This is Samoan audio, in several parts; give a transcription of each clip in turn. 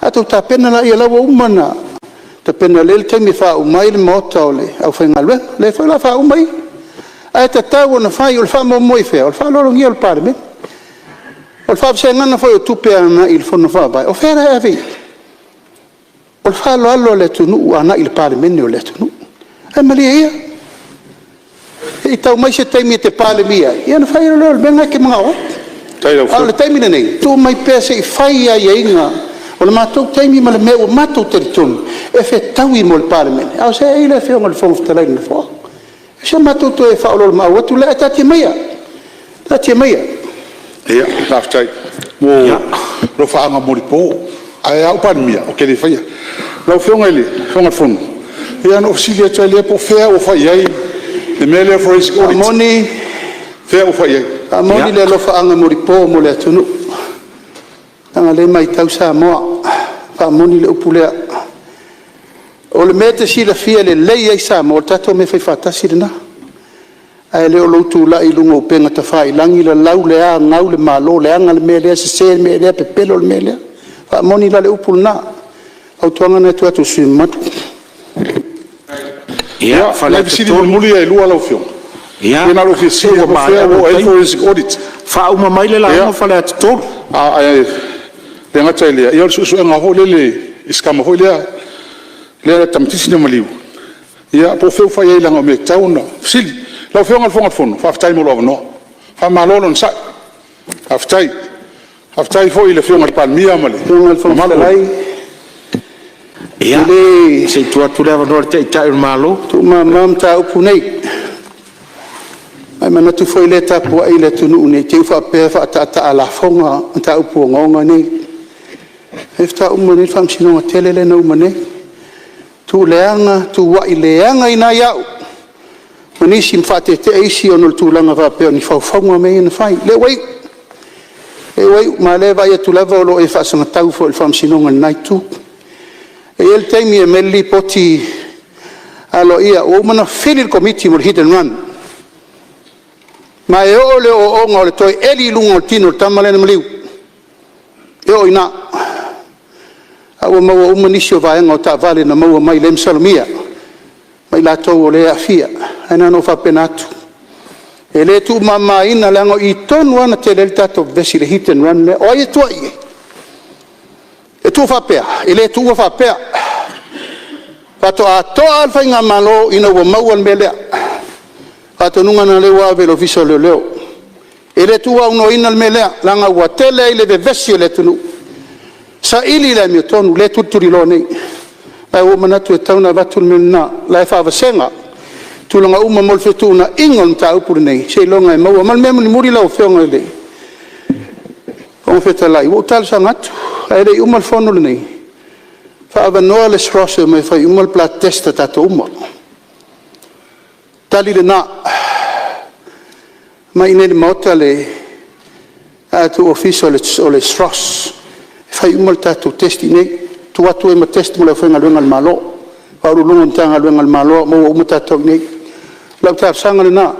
A outou tapena laia o la ua uma ona tapena lelei le taimi e faauma ai le maota o le aufaigaluega. O lea foi o le a faauma ia. Ae tatau ona fai. O le faamoemoe i fea? O le faaaloalogia o le Palemene. O le faavasegaga foi o tupe agai i le Fono Faavae, o fea la e ave i ai? O le faaaloalo a le atunuu agai i le Palemene o le atunuu. Ae malie ia, se i tau mai se taimi e te Palemia ai, ia ona fai loa lea o le mea lena e te manao ai. A o le taimi lenei, tuu mai pea se i fai aiaiga o le matou taimi ma le mea ua matou talitonu e fetaui mo le Palemene, a o seei le Afioga i le Fofoga Fetalai i le Nofoa. O si a matou toe faaoloolomaau atu lea, ae taatia maia, taatia maia. Ia faafetai mo alofaaga molipo, ae a au o le Palemia ou te le faia. Lau Afioga i le Fofoga Fetalai, ia ona ou fesili atu ai lea po o fea ua fai i ai le mea lea o le forensic audit? O fea ua fai i ai? E faamoni le alofaaga molipo mo le atunuu, leaga o lea e matau Samoa, e faamoni le upu lea. O le mea e te silafia lelei ai Samoa, o le tatou mea faifaatasi lena, ae le o lou tulai i luga o upega tafailagi lalau le a, gau le Malo, leaga le mea lea, sese le mea lea, pepelo le mea lea. E faamoni la le upu lena. O le fautuaga lena e tuu atu i le sui usufono mamalu. Ia, O nai Faleata fesili 3. mulimuli ia e lua lau Afioga. Ia, Ia na ona ou fia se fesili ua lava po o fea maea ua lou oo i ai le taimi. forensic audit? Faauma mai le lauga Faleata 3. Ae le gata i lea, o le suesuega foi lele i si tama foi lea le tamaitiiti na maliu, ia po o fea ua fai i ai leaga o mea e tatau ona fesili. Lau Afioga i le Fofoga Fetalai, faafetai mo lou avanoa, faamalo le onosai. Faafetai. Faafetai foi i le Afioga i le Palemia ma le Lau Afioga i le Fofoga mamalu o le… Fetalai, Ia, e le se i tuu atu le avanoa i le Taitai o le Malo. tuumama mataupu nei, ma e manatu foi o lea e tapuai le atunuu ne i te i ua faapea e faataataa a lafoga mataupu ogaoga nei. O lea faatoa uma nei le faamasinoga tele lea na uma nei, tuleaga tuuai leagaina ai au ma nisi ma faatetea isi ona o le tulaga faapea o ni faufauga mea ia na fai. O lea ua iu, o lea ua iu, ma o lea e vaai atu lava o lo o e faasagatau foi i le faamasinoga i lena itu. E i ai le taimi e aumai ai le lipoti aloaia, ua uma ona fili le Komiti mo le hit and run, ma e oo i le ooooga o le toe eli i luga o le tino o le tama lea na maliu, e oo i ina. A ua maua uma nisi o vaega o taavale na maua mai lea e masalomia ma i latou o lea e aafia. Ae na ona ou faapena atu, e le tuumamaina leaga o i tonu lava na tele ai le tatou vevesi i le hit and run lea. O ai e tua i ai? E tuu faapea? E le tuua faapea. Faatoa toa lava le faigamalo ina ua maua le mea lea. O le faatonuga lena o lea ua ave i le Ofisa o Leoleo. E le tuuaunoaina le mea lea, leaga ua tele ai le vevesi o le atunuu, saili le amiotonu, lea e tulituliloa nei. Ae ua ou manatu e tatau ona avatu le mea lena, o la e faavasega tulaga uma mo le fetuunaiga o le mataupu lenei, seiloga e maua. Ma le mea mulimuli lau Afioga i le Fofoga Fetalai, ua ou talosaga atu, ae le i uma le fono lenei, faaavanoa le SROS e omai e fai uma le blood test a tatou uma. O le tali lena. Omai i inei i le Maota le tatou Ofisa o le SROS e fai uma le tatou test i inei, tuu atu ai ma test mo le aufaigaluega a le Malo, Ofisa Sili o Pulega o Matagaluega a le Malo, maua uma tatou i inei. O lau talosaga lena,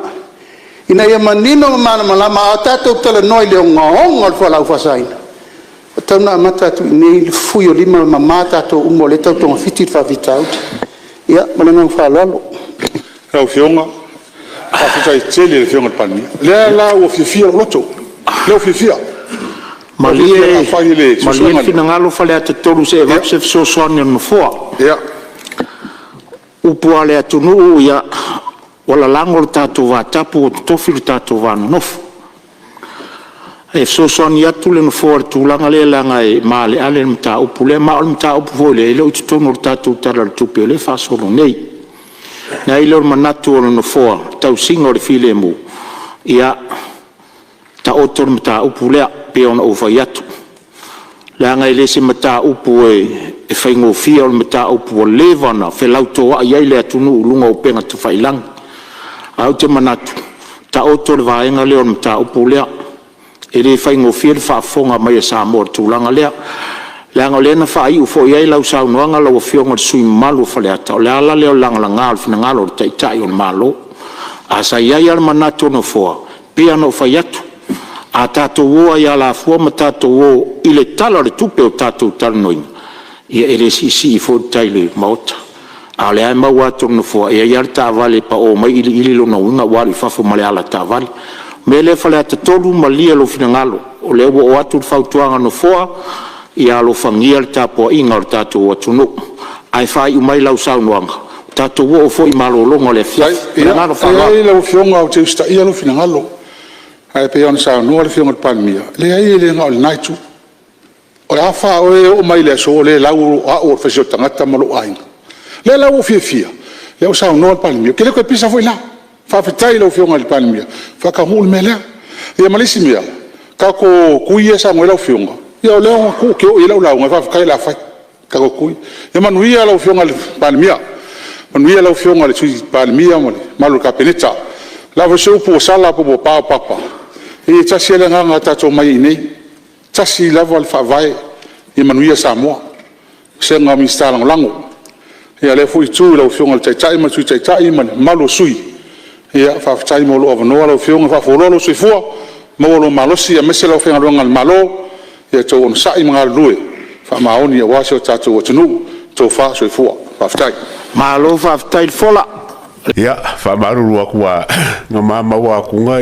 ina ia manino ma malamalama, a tatou talanoa i le ogaoga o le fualaau faasaina, ua tatau ona amata atu i inei le fui o lima ma mama tatou uma o lea e tau togafiti le faafitauli. Ia, ma le agaga faaaloalo. Lau Afioga, faafetai tele i le Afioga i le Palemia. O lea la ua fiafia lou loto, lea ua fiafia. Malie Afai le malie suesuega le lea… finagalo Faleata 3 se i avatu se fesoasoani a le Nofoa. O upu lava a le atunuu, ua lalago le tatou vatapu ua totofi lo tatou vanonofo. E fesoasoani atu le Nofoa i le tulaga lea leaga e maaleale le mataupu lea, ma o le mataupu foi lea e le o i totonu o le tatou Tala o le Tupe o lea e faasolo nei. Ona i ai lea o le manatu o le Nofoa, i le tausiga o le filemu, ia taoto le mataupu lea pei ona ou fai atu, leaga e le se mataupu e faigofie, o le mataupu ua leva ona felautoai ai le atunuu i luga o upega tafailagi. Ae ou te manatu, taoto le vaega lea o le mataupu lea, e le faigofie le faafofoga mai a Samoa i le tulaga lea, leaga o lea na faaiu foi i ai lau saunoaga lau Afioga i le sui usufono mamalu o Faleata, o le ala lea o le lagalaga o le finagalo o le Taitai o le Malo. Ae sa i ai lava le manatu o le Nofoa, e pei lava ona ou fai atu, a tatou o lava i alafua ma tatou o i le Tala o le Tupe ua tatou talanoaina, Ia e le siisii foi le tai i le Maota, a o lea e maua atu e le Nofoa, e i ai lava le taavale e pao mai iliili, lona uiga ua alu i fafo ma le alataavale. O le mea lea Faleata 3, malie lou finagalo, o lea ua oo atu le fautuaga a le Nofoa, ia alofagia le tapuaiga a lo tatou atunuu. Ae faaiu mai lau saunoaga, ua tatou oo foi i malologa o le afiafi. Ma le agaga faaaloalo. Leai lau Afioga ou te usitaia lou finagalo, ae pei ona saunoa le Afioga i le Palemia, e leai e le na o lena Itu. O le a fa oe e oo mai le aso o le lau o au o le faisio tagata ma lou aiga. O lea la ua ou fiafia, o lea ua saunoa le Palemia, ou te le toe pisa foi la. Faafetai i lau Afioga i le Palemia, ua faataunuu le mea lea. Ia ma le isi mea, tatou tui ia e saunoa i ai lau Afioga, ia o lea ou te oo i ai lau lauga, faafetai o le a fai tatou tui. Ia manuia lau Afioga i le Palemia, manuia lau Afioga i le Sui Palemia ma le mamalu o le Kapeneta. O le a foi se upu ua sala pe ua paopapa, ia e tasi lava le agaga na tatou omai ai i inei, e tasi lava le faavae, ia manuia Samoa. Le vasega o Minisita Lagolago. Ia lea foi Itu i lau Afioga i le Taitai ma le Sui Taitai ma le mamalu o sui usufono, ia faafetai mo lou avanoa lau Afioga, faafualoa lou soifua, maua lou malosi aemaise le aufaigaluega a le Malo. Ia outou onosai ma galulue faamaoni aua si o tatou atunuu. Tofa soifua. Faafetai. Malo faafetai le fola. Ia, faamalulu atu ua na ma maua atuga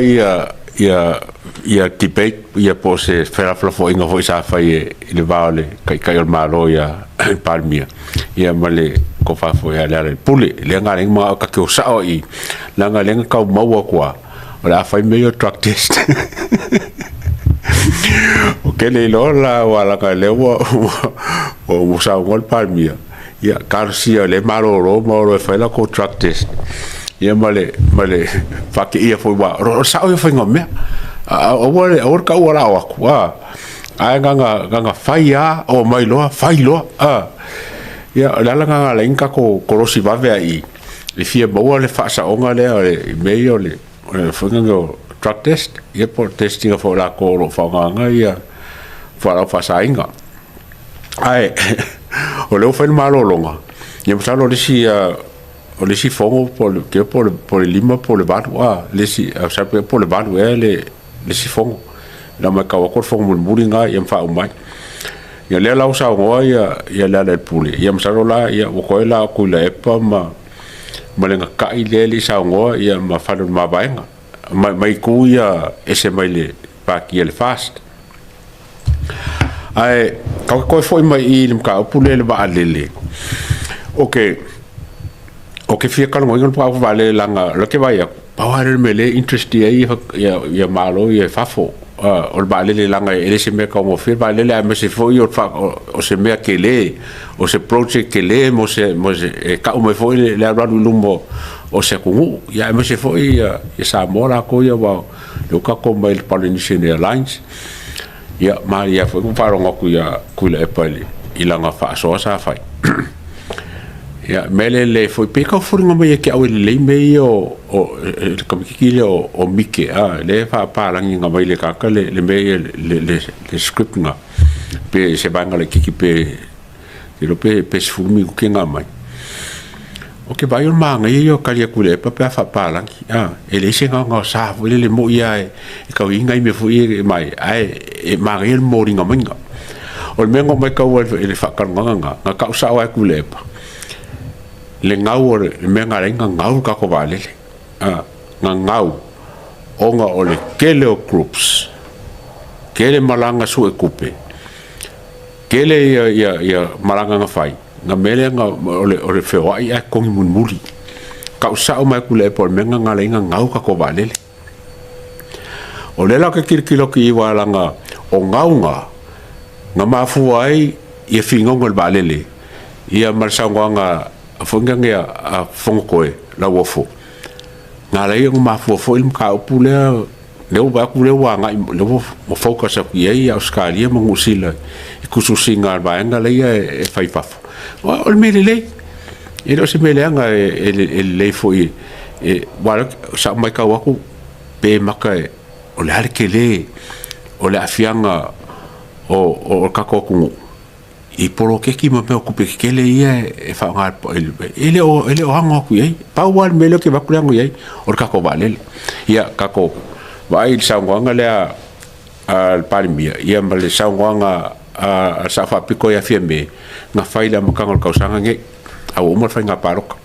ia debate ia po o se felafolafoaiga foi sa fai i le va o le Taitai o le Malo ia le Palemia ia ma le Tofa foi ia Lealailepule. Lea na ala ai ona manao ta te o sao lava i i, leaga o lea na tau maua atu lava o le a fai mea ia o drug test. Ou te le iloa la aua leaga o lea ua saunoa le Palemia, ia talosia o lea e malolo ma o loa e fai latou drug test ia ma le faateia foi aua o le sao ia o le faiga o mea. Aua le taua o le a o atu, ae na ona fai lava omai loa fai loa. Ia o le ala lena na ala ai ona tatou kolosi vave lava i i, e fia maua le faasaoga lea i mea ia o le drug test ia po o le test ina foi o latou o lo o faaaogaina fualaau faasaina. Ae o lea ua fai le malologa, ia masalo o le isi fono po o le 5 po o le 8 a, le isi, masalo pe po o le 8 ea le isi fono. I lau matau atu o le fono mulimuli lena ma faauma ai. Ia o lea la ua saunoa Lealailepule, ia masalo la ua toe la o Tuilaepa ma le gatai lea e le i saunoa ma Fale o le Mavaega, mai itu ia e ese mai le pati a le FAST. Ae tatou toe foi mai i le mataupu lea i le vaalele. Ou te fia talanoaina le mataupu vaalele leaga o lea ou te vaai atu, pau lava lea o le mea o lea e interest i ai Malo ia i fafo, o le vaalele leaga e le o se mea taugofie le vaalele, aemaise foi o se mea tele, o se project tele mo se e tau mai foi le alualu i luma o se atunuu, aemaise foi Samoa latou ia, aua o lea ua tatou omai i le Polynesian Airlines. Ia, malie lava foi na ou faalogo atu ia Tuilaepa i lana faasoa sa fai. Ia, o le mea lea e lelei ai foi, pei e tau foliga mai ia te au e lelei mea ia o le tamaitiiti lea o Mike lea e faapapalagi na aumai e le tagata le mea ia le script lena, pe se vaega laitiiti pe le iloa pe 10 minute na aumai. Ou te vaai o le manaia ia o tali a Tuilaepa pe a faapapalagi, e leai se gaogaosa foi lele, e moni lava e tau i ai nai mea foi ia e manaia, ae e manaia le momoliga maiga. O le mea na ou matauina i le faatalanoaga lena, na tau sao lava e Tuilaepa le gau o le mea na ala ai ona gau le tatou vaalele, na gau ona o le tele o groups, tele malaga suetupe, tele malaga na fai, na mea lea o le feoai ae totogi mulimuli. Tau sao mai lava Tuilaepa o le mea lena na ala ai ona gau le tatou vaalele. O lea la ou te tilotilo atu i i aua leaga o gau na, na mafua ai finauga i le vaalele ia ma le saunoaga foi lea a Fonotoe Lauofo, na ala ai ona mafua foi le mataupu lea, lea ua vaai atu lea ua agai, lea ua focus atu i ai Ausetalia ma Niu Sila i tusitusiga a le vaega lea e fai i fafo. O le mea lelei, e le o se mea leaga, e lelei foi, aua o lea sa ou matau atu pe mata o le a le tele o le aafiaga o le tatou atunuu i poloketi ma mea o tupe tetele ia e faaaoga, e le o ano atu i ai. Pau lava le mea lea ou te vaai atu e ano i ai, o le tatou vaalele. Ia tatou vaai i le saunoaga lea a le Palemia ma le saunoaga a le Sao Faapito ia Fiame, Na fai i le amataga o le tausaga lenei, a ua uma le faiga palota.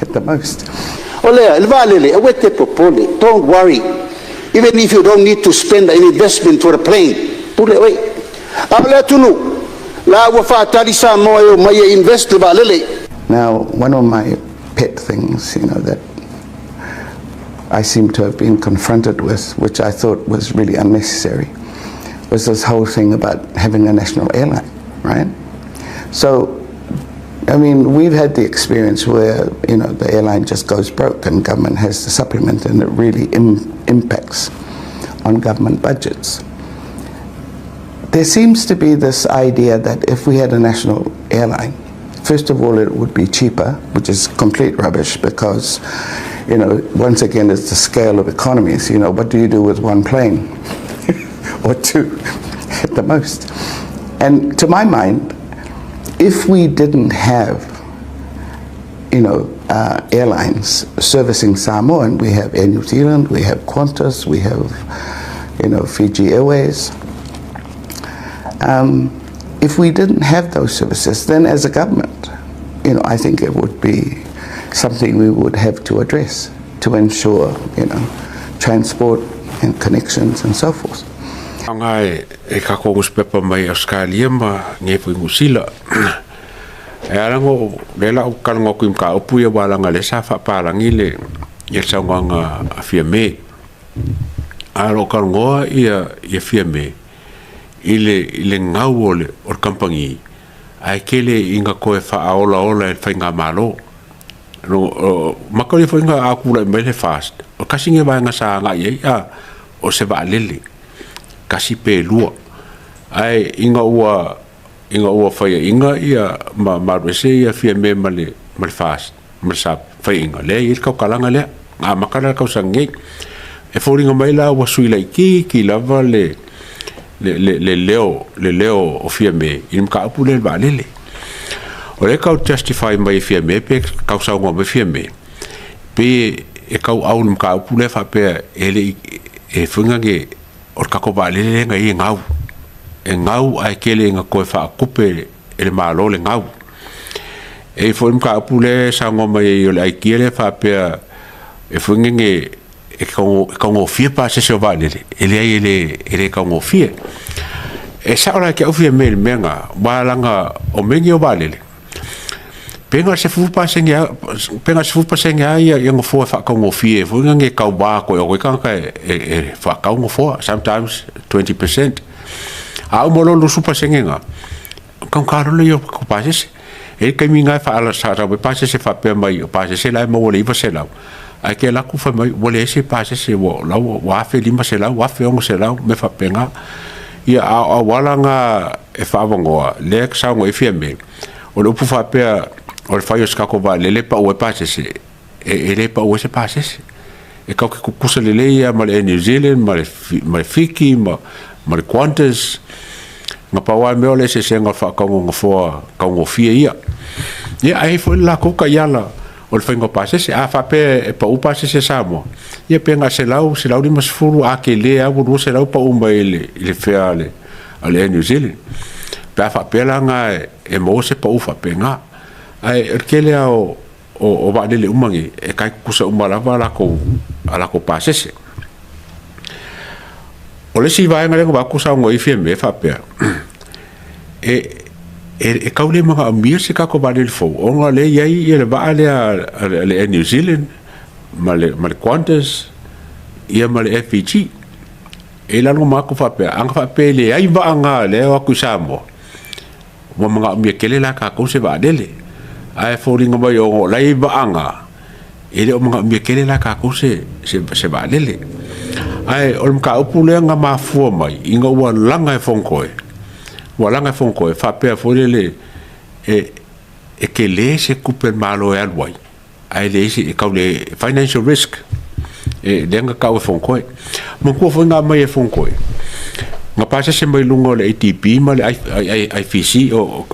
At the most. O lea, le vaalele, aua e te popole. Don't worry. Even if you don't need to spend an investment for the plane, pule oe. A o le atunuu, la ua faatali Samoa e omai e invest le vaalele. Now, one of my pet things, that I seem to have been confronted with, which I thought was really unnecessary, was this whole thing about having a national airline, right? So, I mean, we've had the experience where, the airline just goes broke and government has to supplement, and it really impacts on government budgets. There seems to be this idea that if we had a national airline, first of all, it would be cheaper, which is complete rubbish because, once again, it's the scale of economies. What do you do with one plane? Or two at the most? And to my mind, if we didn't have, airlines servicing Samoa, and we have Air New Zealand, we have Qantas, we have, Fiji Airways. If we didn't have those services, then as a government, I think it would be something we would have to address to ensure, transport and connections and so forth. Aga e kako newspaper mai Australia ma nge foi New Zealand. E ala ngo le la u kalongo ku ka upu ia wala le sa fa palangi le ia saunoaga a Fiame. A lo kalongoa ia Fiame i le gau o le kampangi ae kele inga koe faaolaola e faigamālō no maka le foiga a kula mai le fast o kasi nge vaega sa agai ai a o se vaalele kasi pe lua ae inga ua faia inga ia ma malu ese ia Fiame ma le fast ma le sa faiga lea i le kaukalaga lea a maka le kausaga nei e foliga mai la ua sui laititi lava le leo o Fiame i le mataupu lea i le vaalele. O le kau justify mai e Fiame pe kau saunoa mai Fiame pe e kau au le mataupu lea faapea e le e fuiga ge o le kako vaalele lea ga ia gau e gau ae kele ina koe faakupe e le mālō le gau. E foi le mataupu lea saunoa mai ai o le aikia lea faapea e fuiga ge e kaugofie pasese o vaalele e leai e le kaugofie. E sao la ke au Fiame le mea ga ua laga o megi o vaalele pe ga se fu pasenge pe ga se fu pasenge a ia ngofoa faakaugofie foi ga ge kau ba ko o ka e faakaugofoa sometimes 20% a o molo lu su pasenge ga kau ka ro le yo ko pasese e kaimi ngai fa ala sa ra pasese fa pe mai o pasese la mo le iwa se lau ai ke la ku fa mai wo le se pasese wo la wa afe 500 wa afe 600 me fa penga ia a wala nga e whaavongoa le saungo e Fiame o le upu faapea o le fai o se kako vaalele pau e pasese e le pau e se pasese e kau ke kukusa lelei ia ma le Air New Zealand ma le Fiki ma le Qantas nga pau ai mea o le eseesega o le faakaugogafoa kaugofie ia ia ai foi le lakou kaiala o le faiga o pasese a faapea e pau pasese Samoa ia pe ga 100, 150 a kele a ua 200 pau mai i le fea a le Air New Zealand pe a faapea la ga e maua se pau faapega ae o le kele a o vaalele uma ge e kai kukusa uma lava a lakou pasese. O le isi vaega lea na vaku saunoa i Fiame faapea e kau le magaomia se kako vaalele fou ona lea i ai ia le vaa lea a le Air New Zealand ma le Qantas ia ma le FVG e lalo ma aku faapea aga faapea le ai vaaga lea o aku i Samoa ua magaomia kele la kakou se vaalele ae foliga mai o lai vaaga e le o magaomia kele la kakou se vaalele ae o le mataupu lea na mafua mai ina ua laga e Fonotoe ua laga e Fonotoe faapea foi lele e tele se tupe le malo e alu ai ae leai se e kau le financial risk e lea na tau e Fonotoe matua foi na mai e Fonotoe na pasese mai luga o le ATB ma le IFC o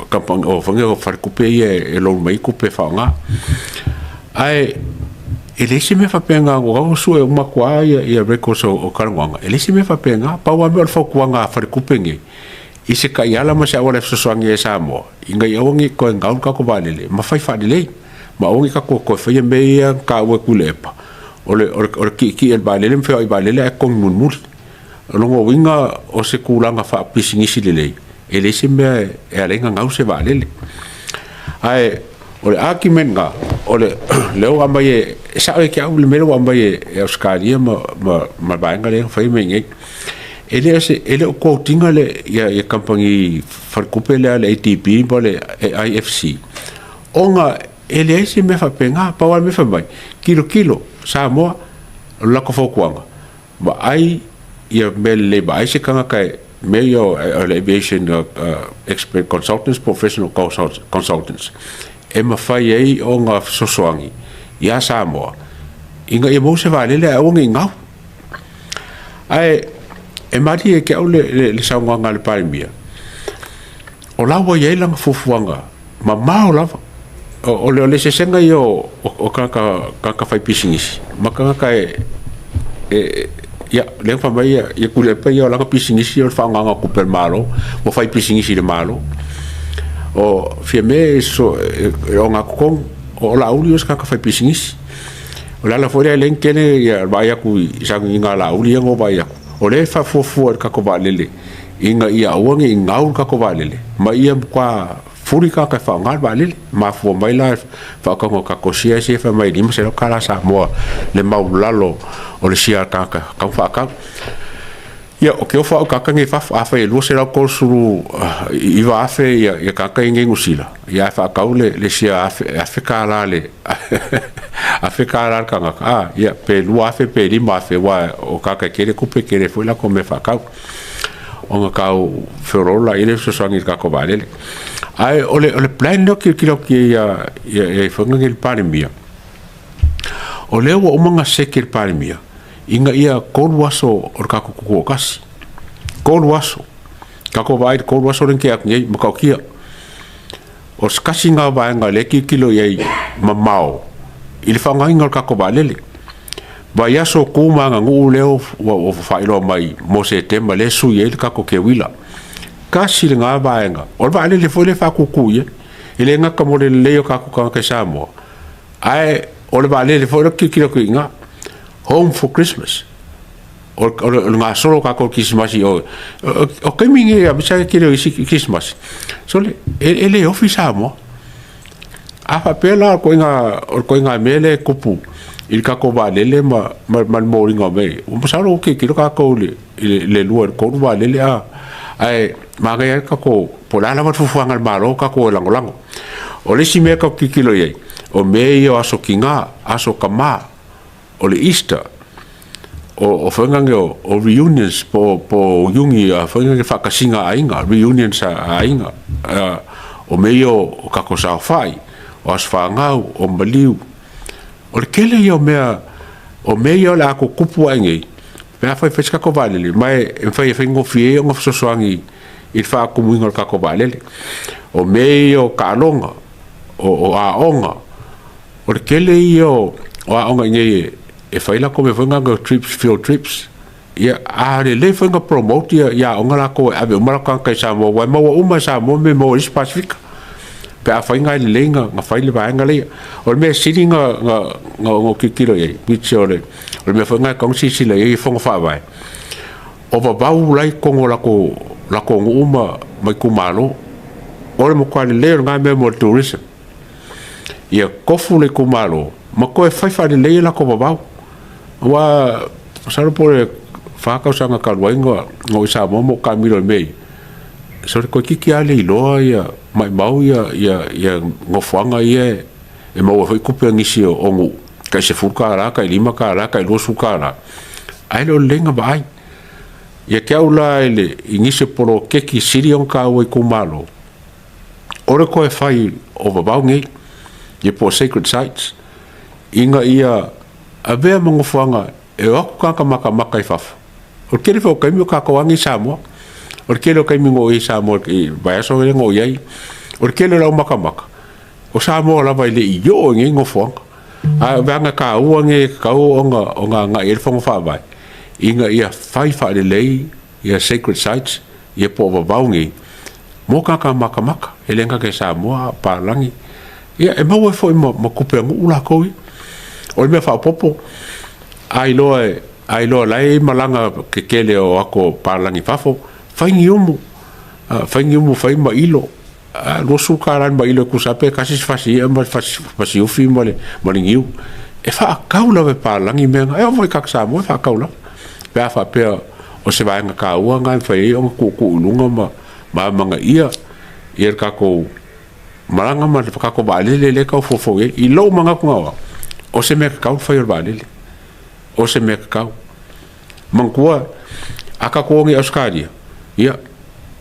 o fanga o falekupe ia e loan mai kupe faaaoga ae E leai se mea faapena, ua tau sue uma atu lava ia records o talanoaga, e leai se mea faapena. Pau lava mea o le fautuaga a Faletupe nei i se taiala ma se auala e fesoasoani ai i Samoa ina ia aua ne i toe gau le tatou vaalele ma fai faalelei, ma aua ne i tatou toe faia mea ia na taua e Tuilaepa, o le tietie i le vaalele ma feoai i le vaalele ae totogi mulimuli. O lona uiga o se tulaga faapisinisi lelei, e leai se mea e ala ai ona gau se vaalele. Ae o le argument lena, o lea ua aumai, e sao ia te au le mea lea ua aumai e Ausetalia ma le vaega lea na fai ma i inei. E le o quote ina le kamupani faletupe lea a le ADB ma le IFC, ona e leai se mea faapena. Pau lava le mea fai mai, tilotilo Samoa, o le latou fautuaga, vaai ia mea lelei, vaai se tagata e mea ia o le aviation expert consultants, professional consultants, e mafai ai ona fesoasoani ia Samoa ina ia maua se vaalele ae aua ne i gau. Ae e malie ia te au le saunoaga a le Palemia, o la ua i ai lana fuafuaga mamao lava. O le eseesega ia o tagata faipisinisi ma tagata e, ia, lea na fai mai ia Tuilaepa ia o lana pisinisi o le faaaogaina o tupe a le Malo, ua faipisinisi i le Malo. O Fiame e ogatotonu, o Laauli o se tagata faipisinisi. O le ala foi lea e ala ai ona tele le vaai atu i sauniga a Laauli ia na ou vaai atu, o lea e faafuafua i le tatou vaalele ina ia aua ne i gau le tatou vaalele, ma ia matua fuli tagata e faaaoga le vaalele. Mafua mai la le faatauga o tatou shares ia fai mai e $500 Samoa le maualalo o le share a le tagata e tatau ona faatau. Ia, ou te ofo au i tagata nei i fafo, afai e 239,000 ia tagata ia nei i Niu Sila, ia ae faatau le share $1,000 le $1,000 le tagata, a, ia, pe 2,000 pe 5,000, aua o tagata e tele tupe, e tele foi latou mea faatau, ona tau feoloolo laia lea e fesoasoani i le tatou vaalele. Ae o le plan lea ou te tilotilo atu i ai foi nei i le Palemia, o lea ua uma ona seke e le Palemia ina ia 3 aso o le tatou tutoatasi, 3 aso. Tatou vaai i le 3 aso lea na tea atu nei, matautia. O se tasi lena o vaega lea e tilotilo i ai mamao i le faaaogaina o le tatou vaalele. Vaiaso tu ma aganuu lea ua faailoa mai mo Setema lea e sui ai le tatou keuila. Tasi lena vaega, o le vaalele foi lea e faatūtū i ai. E le gata mo le lelei o tatou tagata i Samoa, ae o le vaalele foi lea ou te tilotilo atu i ina, home for Christmas. O le gasolo o tatou i le Kerisimasi i o. O taimi nei aemaise lava le tele o isi Kerisimasi, sole, e le ofi Samoa. A faapea la o le ituaiga mea lea e tupu i le tatou vaalele ma le moliga o mea ia, ua masalo ua tilotilo tatou i le 2 i le 3 vaalele, ae manaia lava le tatou, po o le a lava le fuafuaga a le Malo, tatou o e lagolago. O le isi mea tatou te tilotilo i ai, o mea ia o aso tina, aso tama, o le Easter, o faiga nei o reunions po o iuni foi nei faatasiga a aiga, reunions a aiga, o mea ia o tatou saofai, o aso fanau, o maliu. O le tele ia o mea, o mea ia o le a tutupu ae nei pe afai e fai se tatou vaalele, ma e mafai e faigofie ai ona fesoasoani i le faatumuina o le tatou vaalele. O mea ia o taaloga, o aoga, O le tele ia o aoga i inei e fai latou mea foi na o trips, field trips. Ia, a lelei foi ona promote ia aoga latou e ave uma latou tagata i Samoa, aua e maua uma e Samoa mea e maua e isi Pasefika pe afai na e lelei ona fai le vaega lea. O le mea sili ona ou tilotilo i ai, which o le mea foi lena e tatau ona silasila i ai i fono faavae, o vavau la e i totonu o latou nuu ma itumalo. O le matua lelei o lena mea mo le tourism. Ia tofu le itumalo ma toe fai faalelei a latou vavau. Aua masalo po o le 4 tausaga talu ai na oo i Samoa ma ou taamilo i mea ia, sole toeitiiti lava le iloa ia maumau ia nofoaga ia e maua ai foi tupe a nisi o nuu, tai $10, tai $5, tai $20, ae le o lelei ona vaai. Ia te au la i nisi o poloketi sili ona taua i itumalo, O le toe fai o vavau nei, ia po o sacred sites, ina ia avea ma nofoaga e o atu tagata matamata i fafo. O le tele foi o taimi o tatou lava nei i Samoa. O le tele o taimi na oo i ai i Samoa i le vaiaso lea na oo i ai, o le tele o le au matamata, o Samoa lava e le i oo i nei nofoaga. Ae o vaega taua nei e tatau ona agai i ai le Fono Faavae, ina ia fai faalelei ia sacred sites ia po o vavau nei mo tagata matamata. E le gata i Samoa a o palagi. Ia e maua ai foi ma tupe a nuu latou ia. O le mea faaopoopo, a iloa o la e i ai malaga tetele a o atu a palagi i fafo, fai ni umu, fai ni umu fai ma ilo, $20 le mailo e tusa lava pe tasi se fasi i'a ma le fasi ufi ma le niu. E faatau lava e palagi mea na, e oo foi i tagata Samoa e faatau lava pe a faapea o se vaega taua lena e mafai ai ona tuutuu i luga ma amanaia le tatou malaga ma le tatou vaalele lea e tau foufou i ai. I lou manatu na o au, o se mea tatau ona fai o le vaalele, o se mea tatau. Manatua, a tatou o nei i Ausetalia, ia,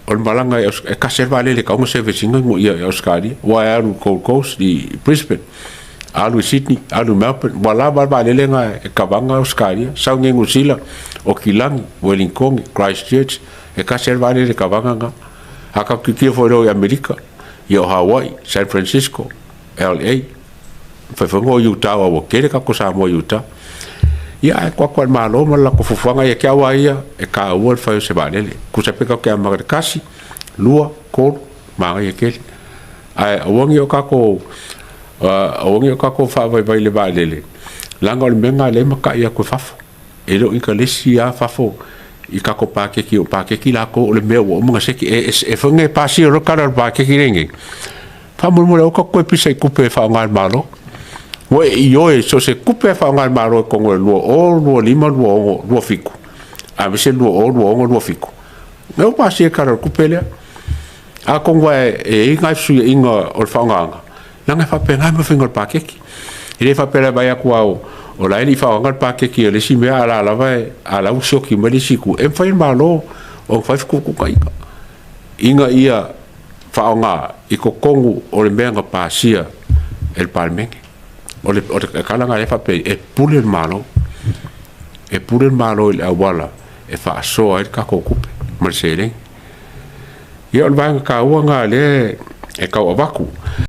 o le malaga e tasi lava le vaalele e tatau ona service ina i Ausetalia, aua e alu i Gold Coast i Brisbane, alu i Sydney, alu i Melbourne, ua lava a le vaalele lena e cover ina Ausetalia. Sau nei i Niu Sila, Okilagi, Ueligitone, Christchurch, e tasi lava le vaalele e cover ina lena. A tatou tilotilo foi loa i Amerika, ia o Hawaii, San Francisco, LA, mafai foi ona o i Utah aua ua tele tagata Samoa i Utah. Ia ae tuu atu lava i le Malo ma le latou fuafuaga. Ia te au lava ia, e taua le fai o se vaalele. Tusa pe tatou te amata i le 1, 2, 3, manaia tele. Ae aua ne i o tatou aua ne i o tatou faavaivai i le vaalele, leaga o le mea lena o lea e matai atu e fafo. E le o intalesi lava fafo i tatou paketi, o paketi latou o le mea ua uma ona seki. E foi nei pasia loa le tala o le paketi lea e i ai nei, faamolemole aua tatou te toe pisa i tupe e faaaoga e le Malo. Ua e ioe so o se tupe lava e faaaoga e le Malo i totonu o le 2025, 2026, 2027, aemaise le 2026, 2027, lea ua pasia le Tala o le Tupe lea. Atonu lava e i ai nai fesuiaiga o le faaaogaina, leaga e faapena le mea o le faiga o le paketi. E le faapea e vaai atu lava o la e le i faaaogaina le paketi o le isi mea, a o la e lava a o la e ua sioki mai le isi itu. E mafai e le Malo ona fai fetuutuunaiga ina ia faaaoga i totonu o le mea na pasia e le Palemene. O le tala lena o lea e faapea ai, e pule le Malo, e pule le Malo i le auala e faasoa ai le tatou tupe ma le seleni. Ia o le vaega taua lena o lea e tau avatu.